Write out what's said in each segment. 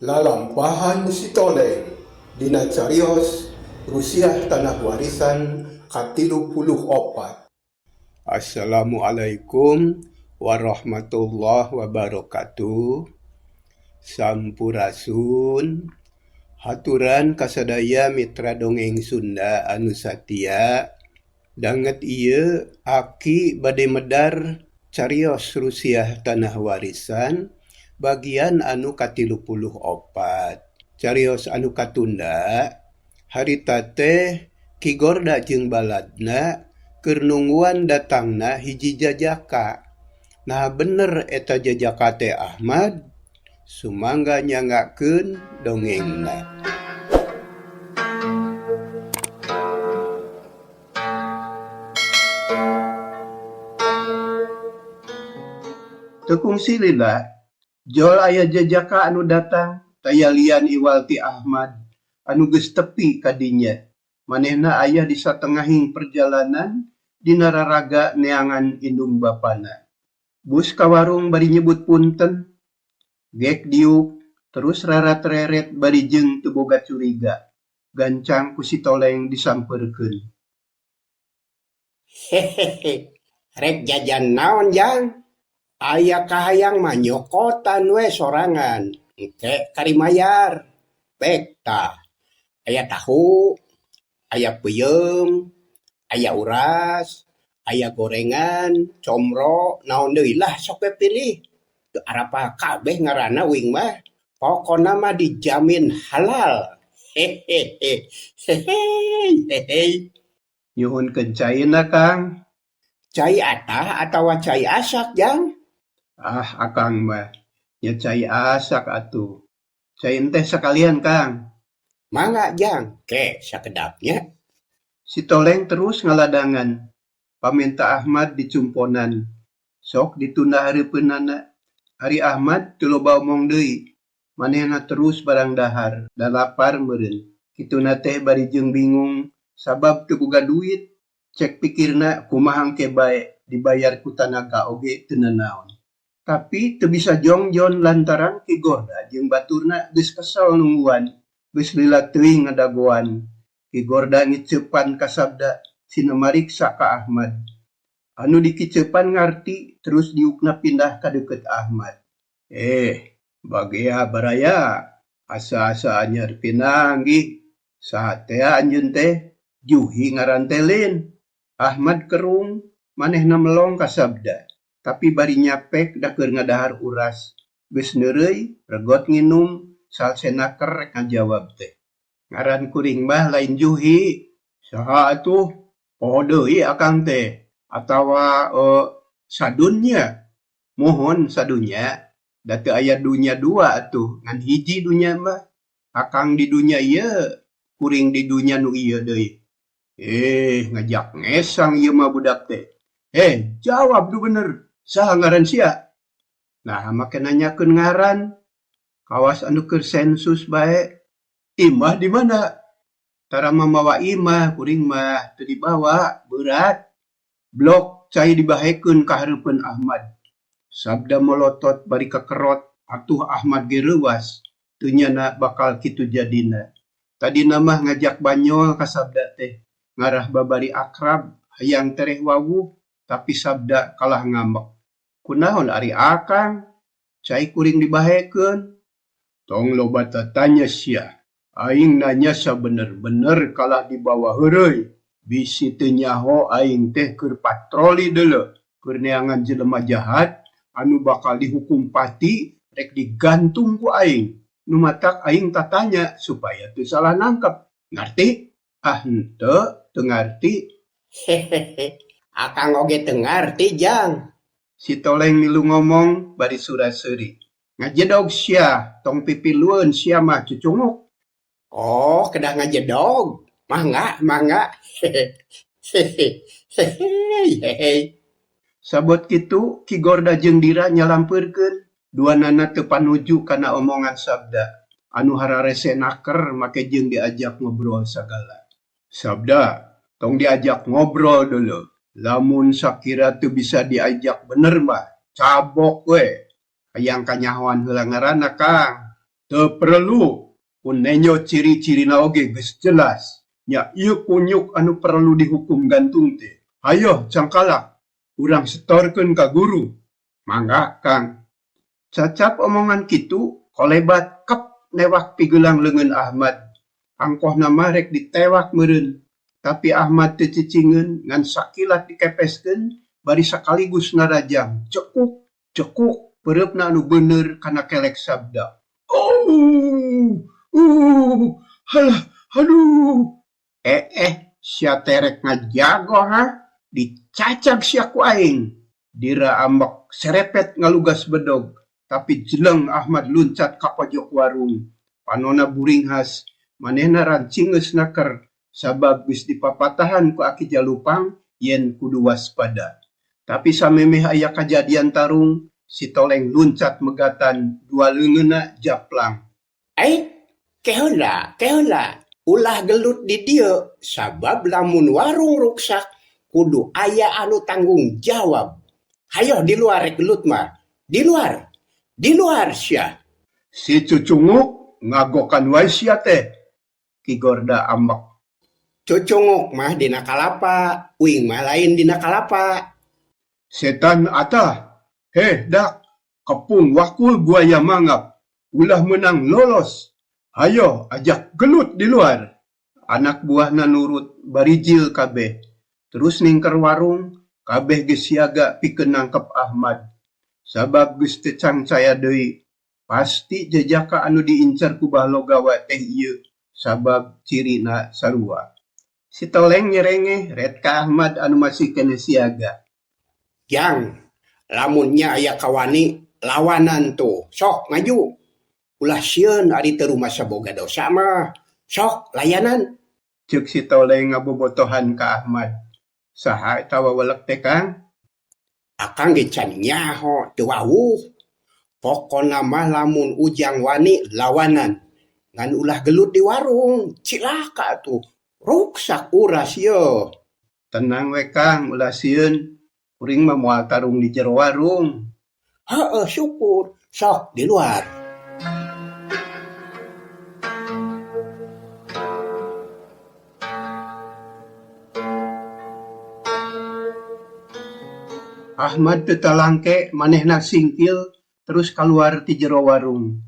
Lalampahan Si Toleng dina carios Rusiah Tanah Warisan ka 34. Assalamualaikum warahmatullah wabarakatuh. Sampurasun. Haturan kasadaya mitra dongeng Sunda anu satia. Danget ieu Aki bade medar carios Rusiah Tanah Warisan bagian anu ka-34. Carios anu katunda harita teh Ki Gorda jeung baladna keur nungguan datangna hiji jajaka. Naha bener eta jajaka teh Ahmad? Sumangga nyanggakeun dongengna. Teu kungsi lila, jol aya jajaka anu datang taya lian iwal ti Ahmad anu geus tepi ka dinya. Manehna aya di satengahing perjalanan dina raraga neangan indung bapana. Bus ka warung bari nyebut punten. Gek diuk, terus rarat-reret bari jeung teu boga curiga. Gancang ku si Toleng disampeurkeun. Hehehe, rek jajan naon jang? Aya kahayang mah nyokotan we sorangan, engke kari mayar. Pek tah, aya tahu, aya peuyeum, aya uras, aya gorengan, comro, naon deui lah sok we pilih. Teu arapal kabeh ngaranna uing mah, pokona mah dijamin halal. Hehehe, hehei hehei. Nyuhunkeun caina Kang. Cai atah atawa cai asak jang? Ah akang mah, nya cai asak atuh. Cai enteh sakalian Kang. Mangga jang, ke sakedap nya. Si Toleng terus ngaladangan. Pamenta Ahmad dicumponan. Sok ditunda hareupeunana. Ari Ahmad teu loba omong deui. Manehna terus barang dahar, da lapar meureun. Kituna teh bari jeung bingung sabab teu boga duit. Cek pikirna kumaha engke bae dibayar ku tanaga oge teu nanaon. Tapi teu bisa jongjon lantaran Ki Gorda jeung baturna geus kesel nungguan, geus lila teuing ngadagoan. Ki Gorda ngiceupan ka Sabda sina mariksa ka Ahmad. Anu dikiceupan ngarti terus diukna pindah ka deukeut Ahmad. Eh, bagea baraya, asa-asa anyar pinanggih. Saha tea anjeun teh? Juhi ngaran teh lin. Ahmad kerung, manehna melong ka Sabda. Tapi bari nyapek da keur ngadahar uras. Geus neureuy, regot nginum, salsena ker rek ngajawab teh. Ngaran kuring mah lain Juhi. Saha atuh? Poho deui akang teh. Atawa Sadun nya? Muhun sadunya, da teu aya dunya dua atuh, ngan hiji dunya mah. Akang di dunya ieu, kuring di dunya nu ieu deui. Eh, ngajak ngesang ieu mah budak teh. Eh, jawab nu bener. Saha ngaran sia? Naha make nanyakeun ngaran? Kawas anu keur sensus bae. Imah di mana? Tara mamawa imah kuring mah teu dibawa, beurat. Blok cai dibahekeun ka hareupeun Ahmad. Sabda molotot bari kakerot, atuh Ahmad ge reuwas. Teu nyana bakal kitu jadina. Tadina mah ngajak banyol ka Sabda teh, ngarah babari akrab, hayang tereh wawuh, tapi Sabda kalah ngambek. Kunaon ari akang? Cai kuring dibahekeun. Tong loba tatanya sia. Aing nanya sabener-bener kalah dibawa heureuy. Bisi teu nyaho aing teh keur patroli deuleu, keur neangan jelema jahat anu bakal dihukum pati rek digantung ku aing. Nu matak aing tatanya supaya teu salah nangkep. Ngarti? Ah henteu, teu ngarti. Hehehe, akang oge teu ngarti jang. Si Toleng milu ngomong bari sura-seuri. Ngajedog sia, tong pipilueun sia mah cucunguk. Oh, kedah ngajedog. Mangga, mangga. Hehehe, hehehe. Sabot kitu, Ki Gorda jeung Dira nyalampeurkeun. Duanana teu panuju kana omongan Sabda anu hararese naker make jeung diajak ngobrol sagala. Sabda, tong diajak ngobrol deuleu. Lamun sakira teu bisa diajak bener mah, cabok we. Hayang kanyahoan heula ngaranna Kang. Teu perlu, ku nenjo ciri-cirina oge geus jelas. Nya ieu kunyuk anu perlu dihukum gantung teh. Hayoh cangkalak, urang setorkeun ka guru. Mangga Kang. Cacap omongan kitu, kolebat kep newak pigelang leungeun Ahmad. Angkohna mah rek ditewak meureun. Tapi Ahmad teu cicingeun ngan sakilat dikepeskeun bari sakaligus narajang, cekuk cekuk peureupna anu beuneur kana kelek Sabda. Ouh uuh halah haduh. Eeh sia teh rek ngajago hah, dicacag sia ku aing. Dira ambek serepet ngalugas bedog, tapi jeleng Ahmad luncat ka pojok warung. Panona buringhas, manehna rancingeus naker sabab geus dipapatahan ku Aki Jalupang yen kudu waspada. Tapi samemeh aya kajadian tarung, si Toleng luncat megatan dua leungeunna japlang. Aik, ke heula, ke heula, ulah gelut di dieu sabab lamun warung ruksak kudu aya anu tanggung jawab. Hayoh di luar rek gelut mah, di luar, di luar sia. Si cucunguk ngagokan wae sia teh, Ki Gorda ambek. Cucunguk mah dina kalapa, uing mah lain dina kalapa. Setan atah, heh dak, kepung wakul buaya mangap, ulah meunang lolos, hayoh ajak gelut di luar. Anak buahna nurut barijil kabeh, terus ningker warung, kabeh geus siaga pikeun nangkep Ahmad. Sabab geus teu cangcaya deui, pasti jejaka anu diincar ku Bah Logawa teh ieu, sabab cirina sarua. Si Toleng nyerengeh ret ka Ahmad anu masih keneh siaga. Jang, lamun nya aya kawani lawanan tuh, sok maju. Ulah sieun ari teu rumasa boga dosa mah, sok layanan. Ceuk si Toleng ngabobotohan ka Ahmad. Saha eta wawelek teh Kang? Akang ge can nyaho teu wawuh. Pokona mah lamun ujang wani lawanan. Ngan ulah gelut di warung, cilaka atuh. Ruksak uras yeuh. Tenang we Kang, ulah sieun. Kuring mah moal tarung di jero warung. Heueuh syukur, sok di luar. Ahmad teu talangke manehna singkil terus kaluar ti jero warung.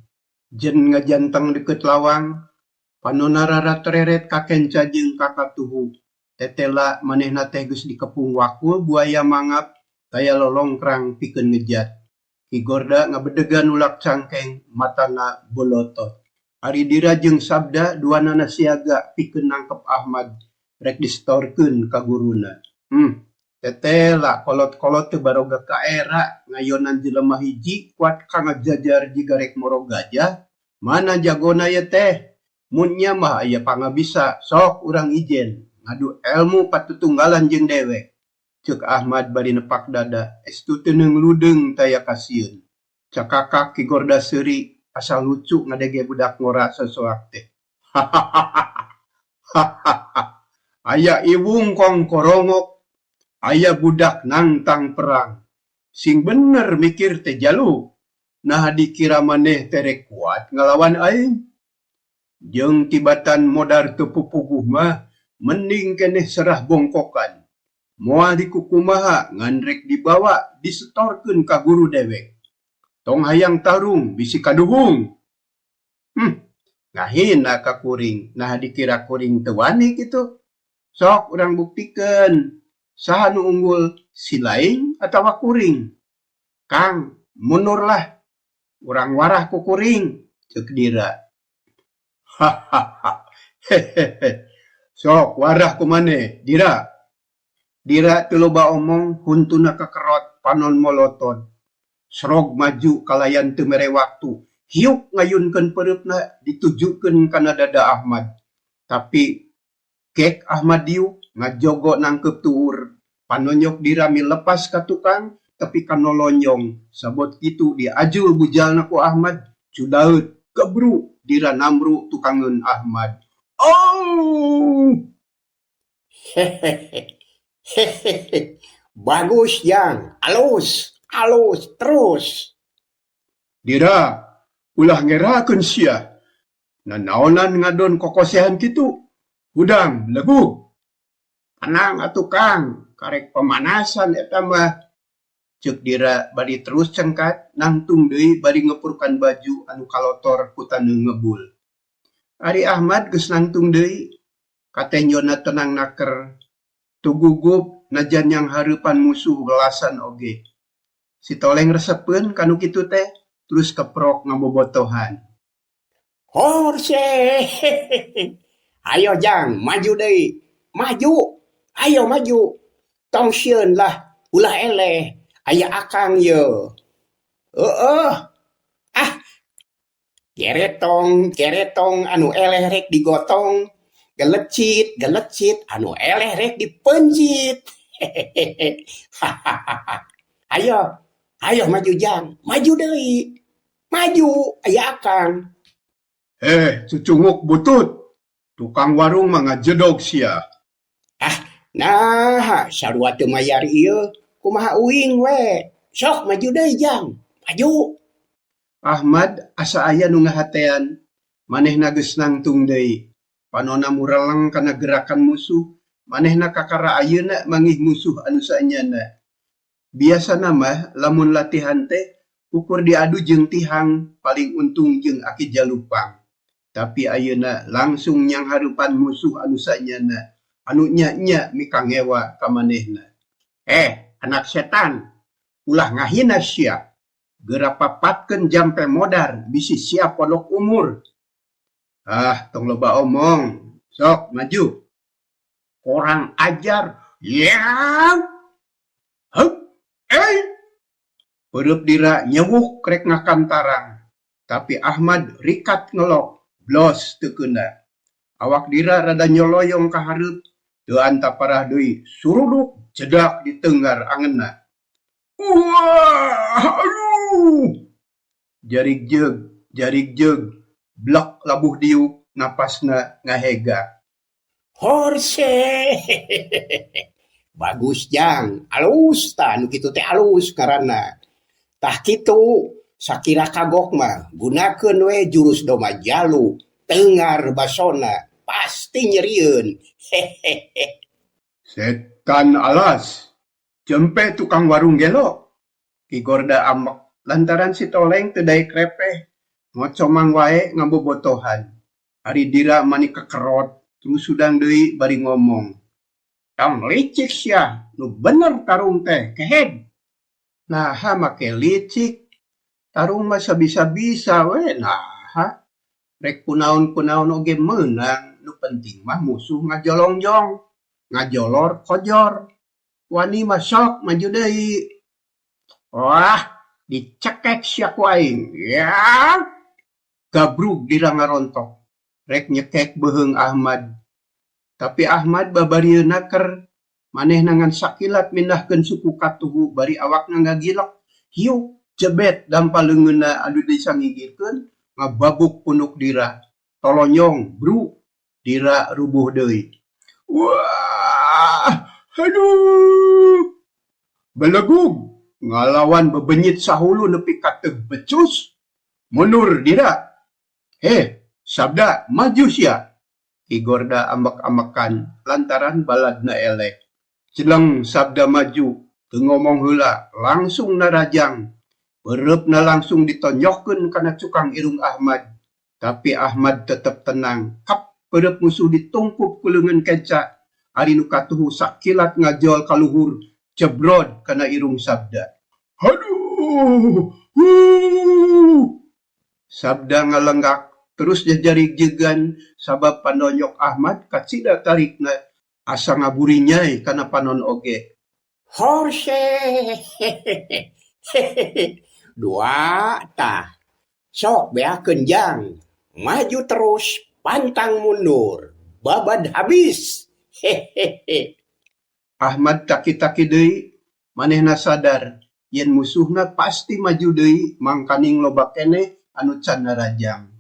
Jen ngajanteng deukeut lawang, panonna raratereret ka kenca jeung ka katuhu. Tetela manehna teh geus dikepung wakul buaya mangap taya lolongkrang pikeun ngejat. Ki Gorda ngabedegan ulak cangkeng, matana bolotot. Ari Dira jeung Sabda duanana siaga pikeun nangkep Ahmad rek disetorkeun ka guruna. Tetela kolot-kolot teh baroga kaera ngayonan jelema hiji kuat ka ngajajar jiga rek moro gajah. Mana jagona ieu teh? Mun nya mah aya pangabisa, sok urang ijen ngadu elmu patutunggalan jeung dewek. Ceuk Ahmad bari nepak dada, estu teuneung ludeung taya kasieun. Cakakak Ki Gorda seuri, asa lucu ngadege budak ngora sosoak teh. Hahaha. Aya iwung kong korongok, aya budak nangtang perang. Sing bener mikir teh jalu. Naha dikira maneh teh rek kuat ngalawan aing? Jeung tibatan modar teu pupuguh mah mending keneh serah bongkokan. Moal dikukumaha ngan rek dibawa disetorkeun ka guru dewek. Tong hayang tarung bisi kaduhung. Ngahina ka kuring, naha dikira kuring teu wani kitu. Sok urang buktikeun saha nu unggul, si laing atawa kuring. Kang, munurlah. Urang warah ku kuring, ceuk Dira. Hahaha. Hehehe. Sok warah ku maneh, Dira. Dira teu loba omong, huntuna kakerot, panon molotot. Serog maju kalayan teu mere waktu. Hiuk ngayunkeun peureupna ditujukeun kana dada Ahmad. Tapi gek Ahmad diuk ngajogo nangkeup tuur. Panonyok Dira milepas ka tukang tepi ka nolonyong. Sabot kitu diajul bujalna ku Ahmad, cudaeut gebru Dira namru tukangeun Ahmad. Oh! Hehehe. Hehehe. Bagus Jang, alus, alus terus. Dira, Ulah ngerakeun sia. Nanaonan ngadon kokosehan kitu? Hudang, belegug. Tenang atuh Kang, karek pemanasan eta mah. Ceuk Dira bari terus cengkat nangtung deui bari ngepurkan baju anu kalotor ku taneuh ngebul. Ari Ahmad geus nangtung deui, katenjona tenang naker, teu gugup najan nyanghareupan musuh welasan oge. Si Toleng resepeun ka nu kitu teh, terus keprok ngabobotohan. Horse! Ayo Jang, maju deui. Maju. Ayo maju. Tong sieun lah, ulah eleh. Aya akang yeuh. Heueuh. Ah. Geretong, geretong anu eleh rek digotong. Gelecit, gelecit anu eleh rek dipencit. Hehehe. Hahaha. Ayo, ayo maju Jang, maju deui. Maju, aya akang. Eh, cucunguk butut. Tukang warung mah ngajedog sia. Ah, naha sarua teu mayar ieu, kumaha uing we. Sok maju deui Jang, maju. Ahmad asa aya nu ngahatean, manehna geus nangtung deui. Panona mureleng kana gerakan musuh, manehna kakara ayeuna manggih musuh anu saenyana. Biasana mah lamun latihan teh ukur diadu jeung tihang paling untung jeung Aki Jalupang. Tapi ayeuna langsung nyanghareupan musuh anu saenyana, anu nya-nya mikangewa ka manehna. Eh, anak setan, ulah ngahina sia. Geura papatkeun jampe modar bisi sia pondok umur. Ah, tong loba omong. Sok maju. Kurang ajar. Yeaw. Heup. Ei. Peureub Dira nyewuk rek ngakantarang. Tapi Ahmad rikat ngelok. Blos teu keuna. Awak Dira rada nyoloyong ka hareup, teu anta parah deui suruduk jedak diteunggar angeunna. Uah! Aduh! Jarig jeug, jarig jeug, blek labuh diuk, napasna ngahega. Horse! Bagus Jang, alus tah nu kitu teh alus ngaranna. Tah kitu sakira kagok mah gunakeun we jurus doma jalu, teungar basona, pasti nyerieun. Hehehe. Setan alas, jempe tukang warung gelo. Ki Gorda ambek lantaran si Toleng teu daek repeh, ngocomang wae ngabobotohan. Ari Dira mani kekerot, terus hudang deui bari ngomong. Tong licik sia, nu bener tarung teh, kehed. Naha make licik, tarung mah sabisa-bisa we naha. Rek kunaon-kunaon oge meunang, nu penting mah musuh ngajolongjong, ngajolor kojor. Wani mah sok maju deui. Wah, dicekek sia ku aing. Yaah. Gabrug Dira ngarontok, rek nyekek beuheung Ahmad. Tapi Ahmad babarieun naker, manehna ngan sakilat mindahkeun suku katuhu bari awakna ngagilek, hiuk jebet dampa leungeunna anu disangigirkeun ngababuk punuk Dira. Tolonyong, bru, Dira rubuh deui. Waah, haduh. Belegug ngalawan bebenyit sahulu nepi ka teu becus. Mundur Dira. Heh, Sabda maju sia. Ki Gorda ambek-ambekan lantaran baladna eleh. Jeleng Sabda maju, teu ngomong heula langsung narajang. Peureupna langsung ditonyokeun kana cukang irung Ahmad. Tapi Ahmad tetep tenang. Kap peureub musuh ditungkup ku leungeun kenca. Ari nu katuhu sakilat ngajol ka luhur, jebrod kana irung Sabda. Haduh! Huuuh! Sabda ngalenggak terus jajarigjegan sabab panonyok Ahmad kacida tarikna asa ngaburinyai kana panon oge. Horse! Dua tah. Sok beakeun Jang. Maju terus, pantang mundur. Babad habis. Hehehe. Ahmad taki-taki deui, manehna sadar yen musuhna pasti maju deui mangkaning loba keneh anu can narajang.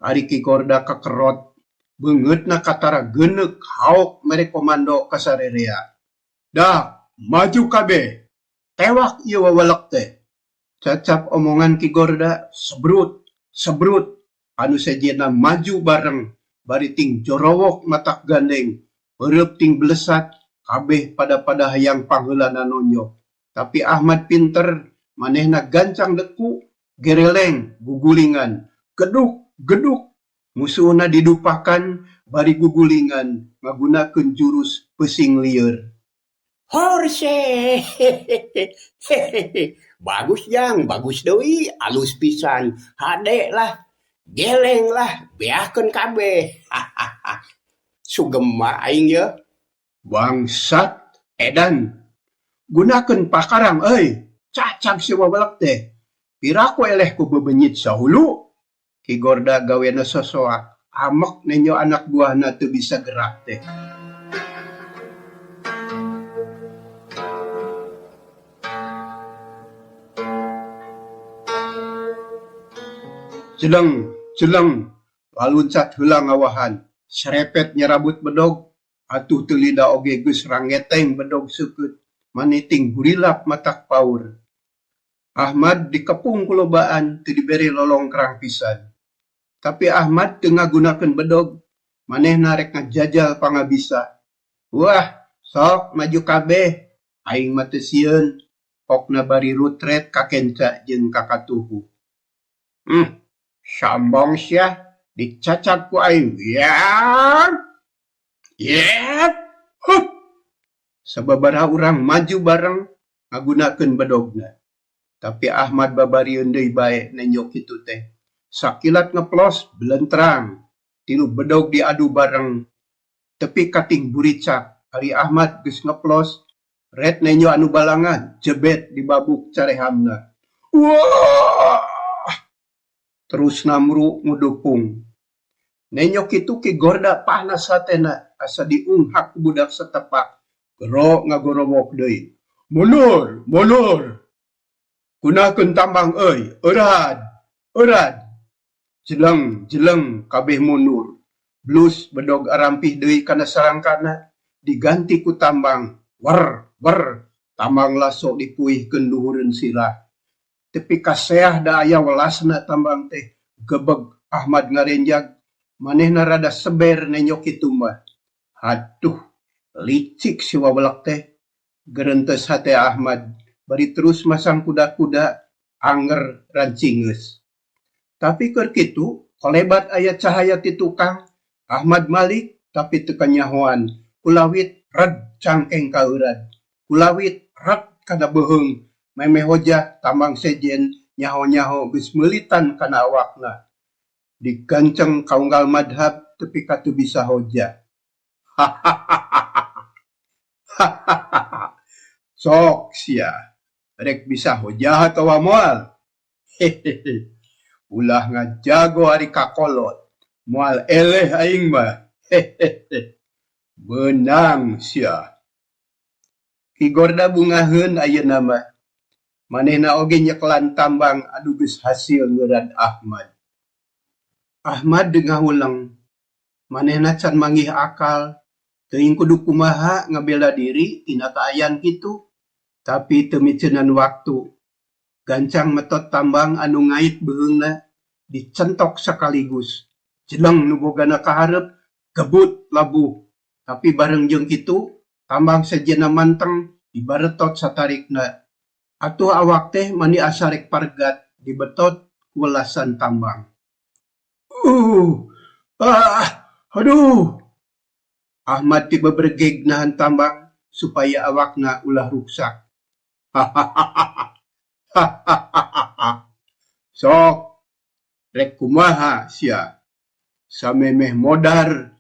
Ari Ki Gorda kekerot, beungeutna katara geuneuk haok mere komando ka sarerea. Dah, maju kabeh. Tewak ieu wawelek teh. Cacap omongan Ki Gorda, sebrut. Sebrut anu sejenna maju bareng bari ting jorowok matak gandeng, peureub ting belesat, kabeh pada-pada hayang pangheulana nonyok. Tapi Ahmad pinter, manehna gancang deku, gereleng, gugulingan, geduk geduk, musuhna didupakan bari gugulingan ngagunakeun jurus peusiing lieur. Horse. Bagus jang, bagus deui, alus pisan. Hade lah, geleng lah, beakeun kabeh. Sugem mah aing yeuh. Bangsat, edan. Gunakeun pakarang euy, cacag si wawelek teh. Piraku eleh ku bebenyit sahulu. Ki Gorda gawena sosoak, amek nenjo anak buahna teu bisa gerak teh. Jeleng, jeleng, laluncat heula ngawahan, serepet nyarabut bedog, atuh teu lila oge geus rangeteng bedog seukeut, maniting gurilap matak paur. Ahmad dikepung ku lobaan teu dibere lolongkrang pisan. Tapi Ahmad teu ngagunakeun bedog, manehna rek ngajajal pangabisa. Wah, sok maju kabeh, aing mah teu sieun, pokna bari rutret ka kenca jeung ka katuhu. Sambong sia, dicacag ku aing. Yap! Yep! Hup! Sababaraha urang maju bareng ngagunakeun bedogna. Tapi Ahmad babarieun deui bae nenjo kitu teh. Sakilat ngeplos belentrang, tilu bedog diadu bareng. Tepi ka ting buricak, ari Ahmad geus ngeplos, ret nenjo anu balangah jebet dibabuk carehamna. Wah! Terus namru ngudupung. Nenyo kitu Ki Gorda panas hatena asa diunghak ku budak satepak. Gero ngagorowok deui. Mundur, mundur. Gunakeun tambang euy, eurad, eurad. Jeleng, jeleng kabeh mundur. Blus bedog arampih deui kana sarangkana diganti ku tambang. Wer, wer, tambang laso dipuihkeun luhureun sirah. Tepi ka seah da aya welasna tambang teh gebeg Ahmad ngarenjag manehna rada seber nenyo kitu mah. Haduh, licik si wawelek teh. Gerentes hate Ahmad bari terus masang kuda-kuda anger rancingeus. Tapi keur kitu kolebat aya cahaya ti tukang Ahmad malik tapi teu kanyahoan kulawit red cangkeng ka eurad. Kulawit red kana beuheung. Memeh hojah tambang sejen nyaho-nyaho geus meulitan kana awakna. Diganceng ka unggal madhab tepi ka teu bisa hojah. Hahaha. Sok sia, rek bisa hojah atawa moal. Hehehe. Ulah ngajago ari kakolot, moal eleh aing mah. Hehehe. Beunang sia. Ki Gorda bungaheun ayeuna mah. Manehna oge nyekelan tambang anu geus hasil ngeureun Ahmad. Ahmad deung ngahuleng. Manehna can manggih akal, teuing kudu kumaha ngabela diri tina kaayaan kitu. Tapi teu miceunan waktu. Gancang metot tambang anu ngait beuheungna dicentok sakaligus. Jeleng nu bogana ka hareup, gebut labuh. Tapi bareng jeung kitu, tambang sejenna manteng dibaretot satarikna. Atuh awak teh mani asa rek paregat dibetot ku welasan tambang. Ah, aduh. Ahmad ti bebergeg nahan tambang supaya awakna ulah ruksak. Hahaha. Sok rek kumaha sia. Samemeh modar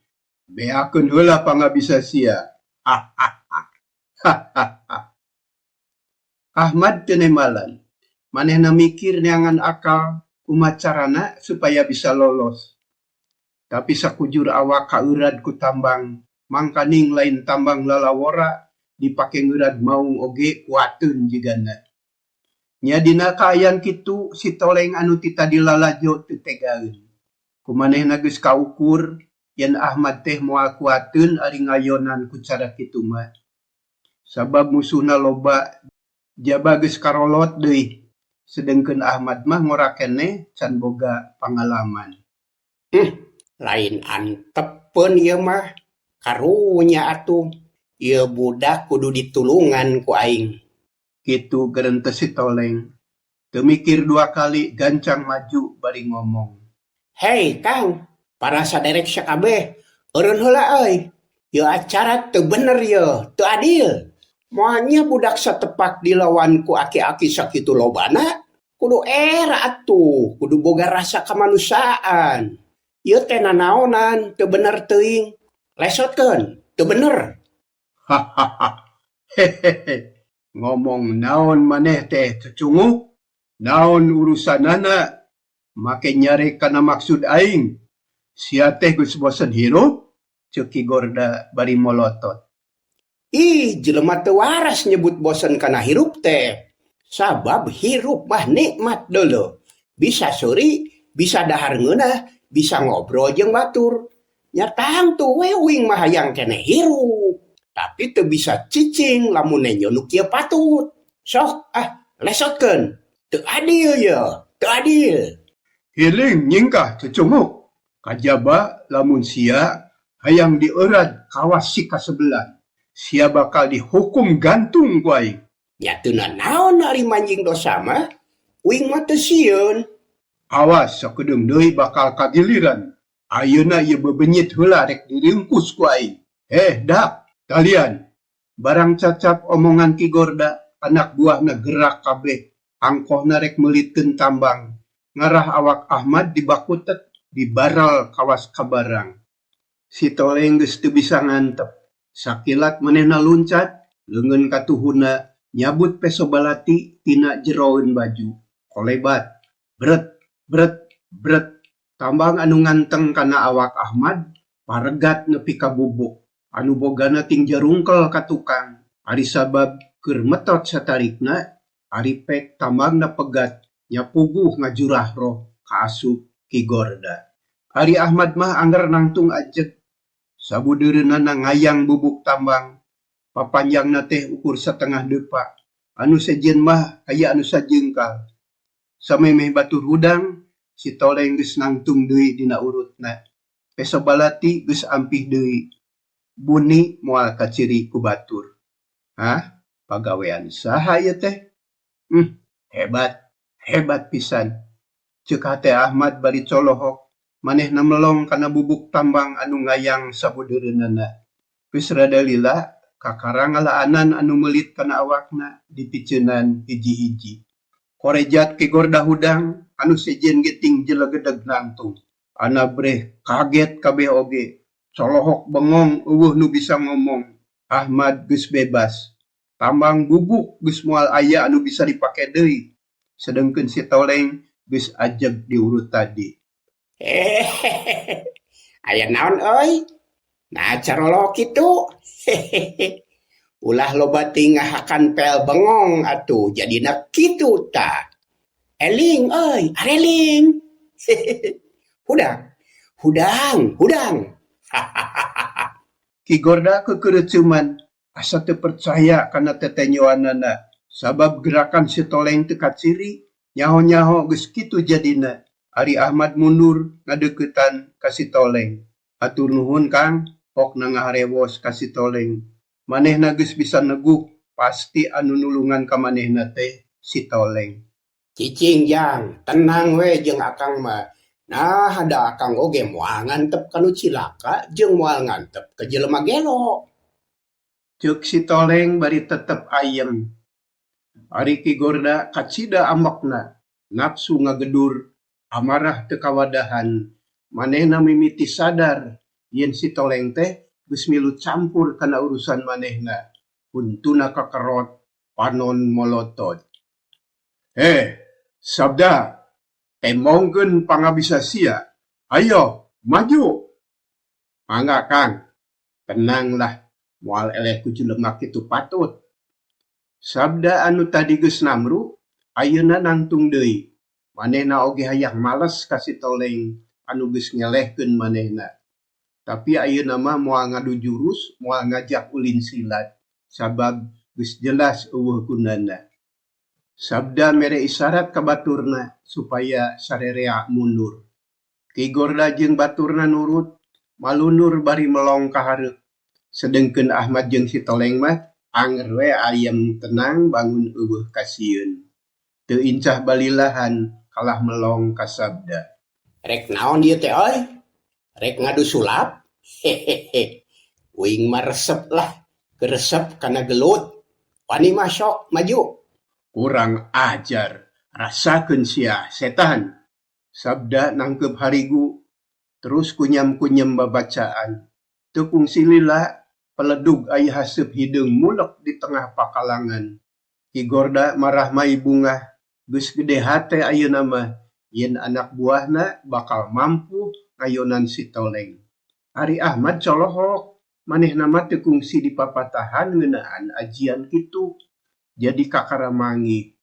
beakeun heula pangabisa sia. Hahaha. Ahmad teu nembalan. Manehna mikir neangan akal kumaha carana supaya bisa lolos. Tapi sakujur awak kaeurad ku tambang, mangkaning lain tambang lalawora dipake ngeureud maung oge kuateun jigana. Nya dina kaayaan kitu si Toleng anu ti tadi lalajo teu tegaeun. Ku manehna geus kaukur yen Ahmad teh moal kuateun ari ngayonan ku cara kitu mah. Sabab musuhna loba, jaba geus karolot deui. Sedengkeun Ahmad mah ngora keneh can boga pangalaman. Lain antepeun ieu mah. Karunya atuh. Ieu budak kudu ditulungan ku aing. Kitu gerentes si Toleng. Teu mikir dua kali gancang maju bari ngomong. Hei Kang, para saderek sakabeh, eureun heula euy. Ieu acara teu bener ieu, teu adil. Moal nya budak satepak dilawan ku aki-aki sakitu lobana? Kudu era atuh, kudu boga rasa kamanusiaan. Ieu teh nanaonan, teu bener teuing. Lesotkeun, teu bener. Hahaha. Hehehe. Ngomong naon maneh teh cucunguk? Naon urusanana? Make nyarek kana maksud aing. Sia teh geus bosen hirup? Ceuk Ki Gorda bari molotot. Ih, jelema teu waras nyebut bosen kana hirup teh. Sabab hirup mah nikmat deuleu. Bisa seuri, bisa dahar ngeunah, bisa ngobrol jeung batur. Nya tangtu we uing mah hayang keneh hirup. Tapi teu bisa cicing lamun nenjo nu kieu patut. Sok ah, lesotkeun. Teu adil ye, teu adil. Hiling nyingkah cucunguk. Kajaba lamun sia hayang dieurat kawas si kasebelan. Sia bakal dihukum gantung ku aing. Nya teu nanaon ari manjing dosa mah, uing mah teu sieun. Awas sakedeung deui bakal kagiliran. Ayeuna ieu bebenyit heula rek diringkus ku aing. Heh dak, talian. Barang cacap omongan Ki Gorda, anak buahna gerak kabeh. Angkohna rek meulitkeun tambang. Ngarah awak Ahmad dibakutet, dibaral kawas kabarang. Si Toleng geus teu bisa ngantep. Sakilat manehna luncat, leungeun katuhuna nyabut peso balati tina jeroeun baju. Kolebat, bret, bret, bret. Tambang anu nganteng kana awak Ahmad paregat nepi ka bubuk. Anu bogana ting jarungkel ka tukang. Ari sabab keur metot satarikna, ari pek tambangna pegat nya puguh ngajurah roh kaasup Ki Gorda. Ari Ahmad mah angger nangtung ajeg. Sabudeureunana ngayang bubuk tambang. Papanjangna teh ukur satengah depa. Anu sejen mah aya anu sajengkal. Samemeh batur hudang, si Toleng geus nangtung deui dina urutna. Peso balati geus ampih deui. Buni moal kaciri ku batur. Hah? Pagawean saha ieu teh? Hebat, hebat pisan. Ceuk hate Ahmad bari colohok. Manehna melong kana bubuk tambang anu ngayang sabudeureunana. Geus rada lila, kakara ngalaanan anu meulit kana awakna dipiceunan hiji-hiji. Korejat Ki Gorda hudang, anu sejen ge ting jelegedeg nangtung. Anabreh kaget kabeh oge. Colohok bengong eueuh nu bisa ngomong. Ahmad geus bebas. Tambang bubuk geus moal aya anu bisa dipake deui. Sedengkeun si Toleng geus ajeg diurut tadi. Hehehe. Aya naon euy? Nah carolok kitu. Hehehe. Ulah loba teuing ngahakan pel bengong atuh jadina kitu tah. Eling euy, areling. Hehehe. Hudang, hudang, hudang. Hahaha. Ki Gorda kekeureuceuman asa teu percaya kana tetenyoanana. Sabab gerakan si Toleng teu kaciri, nyaho-nyaho geus kitu jadina. Ari Ahmad mundur ngadeuketan ka si Toleng. Hatur nuhun Kang, pokna ngaharewos ka si Toleng. Manehna geus bisa neguh, pasti anu nulungan ka manehna teh si Toleng. Cicing jang, tenang we jeung akang mah. Nah, da akang oge moal ngantep ka nu cilaka jeung moal ngantep ka jelema gelo. Ceuk si Toleng bari tetep ayem. Ari Ki Gorda kacida ambekna, nafsu ngagedur, amarah teu kawadahan. Manehna mimiti sadar yen si Toleng teh geus milu campur kana urusan manehna. Huntuna kakerot, panon molotot. Heh, Sabda, tembongkeun pangabisa sia. Ayo, maju. Mangga Kang, tenanglah, moal eleh ku jelema kitu patut. Sabda anu tadi geus namru, ayeuna nangtung deui. Manehna oge hayang males ka si Toleng anu geus ngelehkeun manehna. Tapi ayeuna mah moal ngadu jurus, moal ngajak ulin silat, sabab geus jelas eueuh gunana. Sabda mere isarat ka baturna supaya sarerea mundur. Ki Gorda jeung baturna nurut, malundur bari melong ka hareup. Sedengkeun Ahmad jeung si Toleng mah anger we ayem tenang bangun euweuh kasieun. Teu incah balilahan kalah melong ka Sabda. Rek naon ieu teh euy? Rek ngadu sulap? Hehehe. Uing mah resep lah, geresep kana gelut. Wani mah sok maju. Kurang ajar, rasakeun sia setan. Sabda nangkeup harigu, terus kunyam-kunyem babacaan. Teu kungsi lila, peledug aya haseup hideung mulek di tengah pakalangan. Ki Gorda marahmai bungah, geus gede hate ayeuna mah yen anak buahna bakal mampu ngayonan si Toleng. Ari Ahmad colohok, manehna mah teu kungsi dipapatahan ngeunaan ajian kitu. Jadi kakara manggih.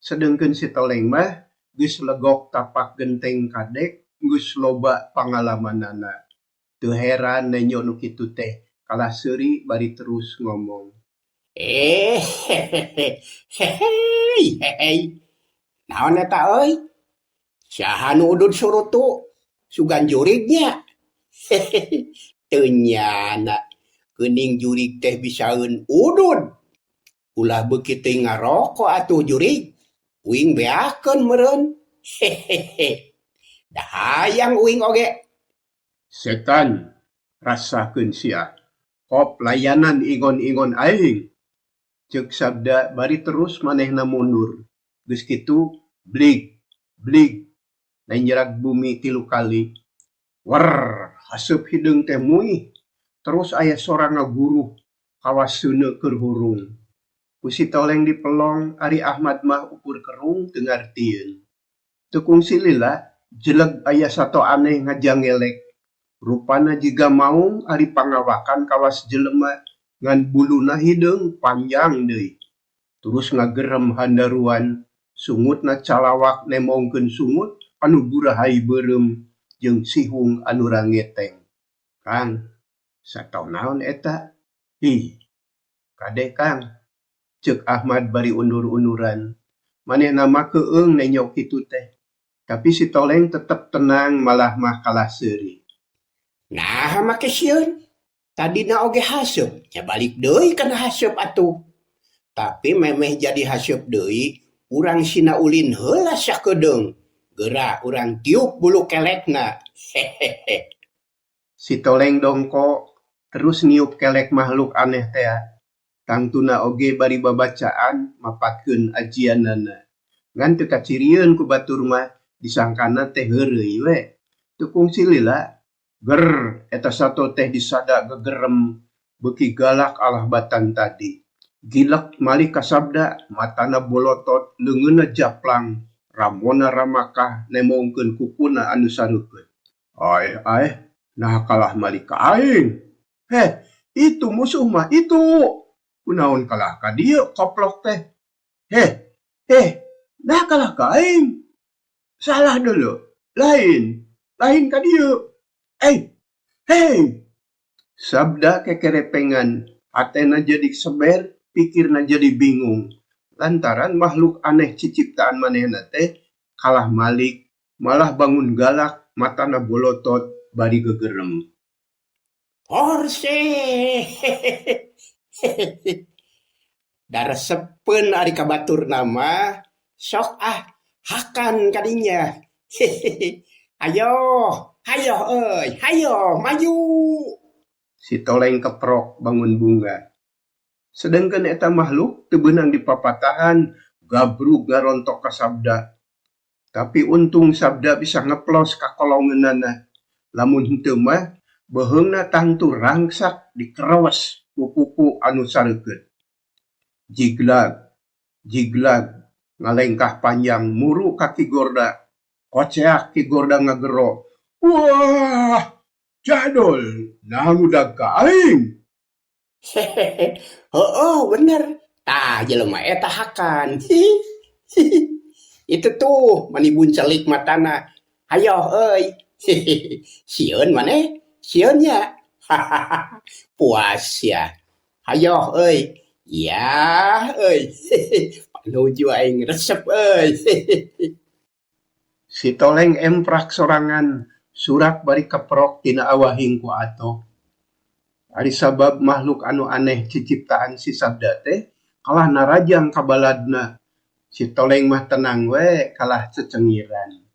Sedengkeun si Toleng mah geus legok tapak genteng kadek, geus loba pangalamanana. Teu heran nenjo nu kitu teh kalah seuri bari terus ngomong. Hehehe hehehe. Naon eta euy? Saha nu udud surutu? Sugan jurig nya. Hehehe. Teu nyana geuning jurig teh bisaeun udud. Ulah beuki teuing ngaroko atuh jurig. Uing beakeun meureun. Hehehe. Da hayang uing oge. Setan, rasakeun sia. Kop layanan ingon-ingon aing. Ceuk Sabda bari terus manehna mundur. Geus kitu blig blig nanjrag bumi 3 kali. Werr, haseup hideung teh muih. Terus aya sora ngaguruh kawas seuneu keur hurung. Ku si Toleng dipelong, ari Ahmad mah ukur kerung teu ngartieun. Teu kungsi lila, jeleg aya sato aneh ngajangelek. Rupana jiga maung ari pangawakan kawas jelema ngan buluna hideung panjang deui. Terus ngagerem handaruan, sungutna calawak nemongkeun sungut anu burahai beureum jeung sihung anu rangeteng. Kang, sato naon eta? Ih, kade Kang. Ceuk Ahmad bari undur-unduran. Manehna mah keueung nenyok kitu teh. Tapi si Toleng tetep tenang malah mah kalah seuri. Naha make sieun? Tadina oge haseup, nya balik deui kana haseup atuh. Tapi memeh jadi haseup deui, urang sina ulin heula sakedeung. Geura urang tiup bulu kelekna. Hehehe. Si Toleng dongko terus niup kelek makhluk aneh tea. Tangtuna oge bari babacaan mapatkeun ajianana. Ngan teu kacirieun ku batur mah disangkana teh heureuy we. Teu kungsi lila, ger eta sato teh disada gegerem beuki galak alah batan tadi. Gilek malik ka Sabda, matana bolotot, leungeunna japlang, ramona ramakah nemongkeun kukuna anu sareukeut. Aeh aeh, naha kalah malik ka aing. Heh, itu musuh mah itu. Kunaon kalah ka dieu koplok teh. Heh, heh, naha kalah ka aing. Salah dulu, lain, lain ka dieu. Hei. Sabda kekerepengan, hatena jadi seber, pikirna jadi bingung. Lantaran makhluk aneh ciciptaan manehna teh kalah malik, malah bangun galak, matana bolotot, bari gegerem. Horse. Da resepeun ari ka baturna mah, sok ah hakan kadinya. Hayo, hayo euy, hayo maju. Si Toleng keprok bangun bunga. Sedengkeun eta makhluk teu beunang dipapatahan, gabrug ngarontok ka Sabda. Tapi untung Sabda bisa ngeplos ka kolongeunana. Lamun henteu mah beuheungna tangtu rangsak dikerewes ku kuku anu sareukeut. Jiglag, jiglag, ngalengkah panjang muru ka Ki Gorda. Koceak Ki Gorda ngagero. Wah, jadul, nangudag ka aing. Hehehe, heueuh bener. Tah jelema eta hakan. Itu tuh mani buncelik matana. Hayoh euy. Sieun maneh? Sieun nya? Puas ya. Hayoh euy. Yah euy panuju aing resep euy. Si Toleng emprak sorangan, surak bari keprok tina awahing ku Atoh. Ari sabab makhluk anu aneh ciciptaan si Sabda teh kalah narajang ka baladna. Si Toleng mah tenang we kalah cecengiran.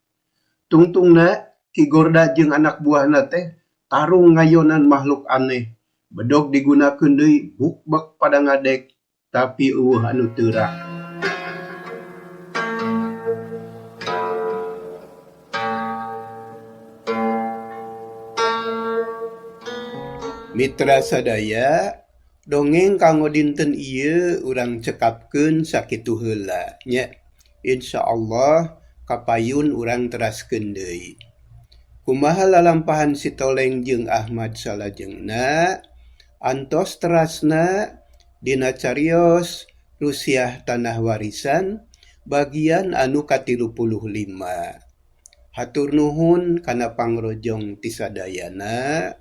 Tungtungna Ki Gorda jeung anak buahna teh tarung ngayonan makhluk aneh. Bedog digunakeun deui bukbek pada ngadek tapi euweuh anu teurak. Mitra sadaya, dongeng kanggo dinten ieu urang cekapkeun sakitu heula nya. Insyaallah kapayun urang teraskeun deui. Kumaha lalampahan si Toleng jeung Ahmad salajengna? Antos terasna dina carios Rusiah Tanah Warisan bagian anu ka-35. Hatur nuhun kana pangrojong ti sadayana.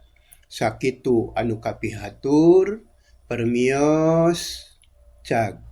Sakitu anu kapihatur, permios, cag.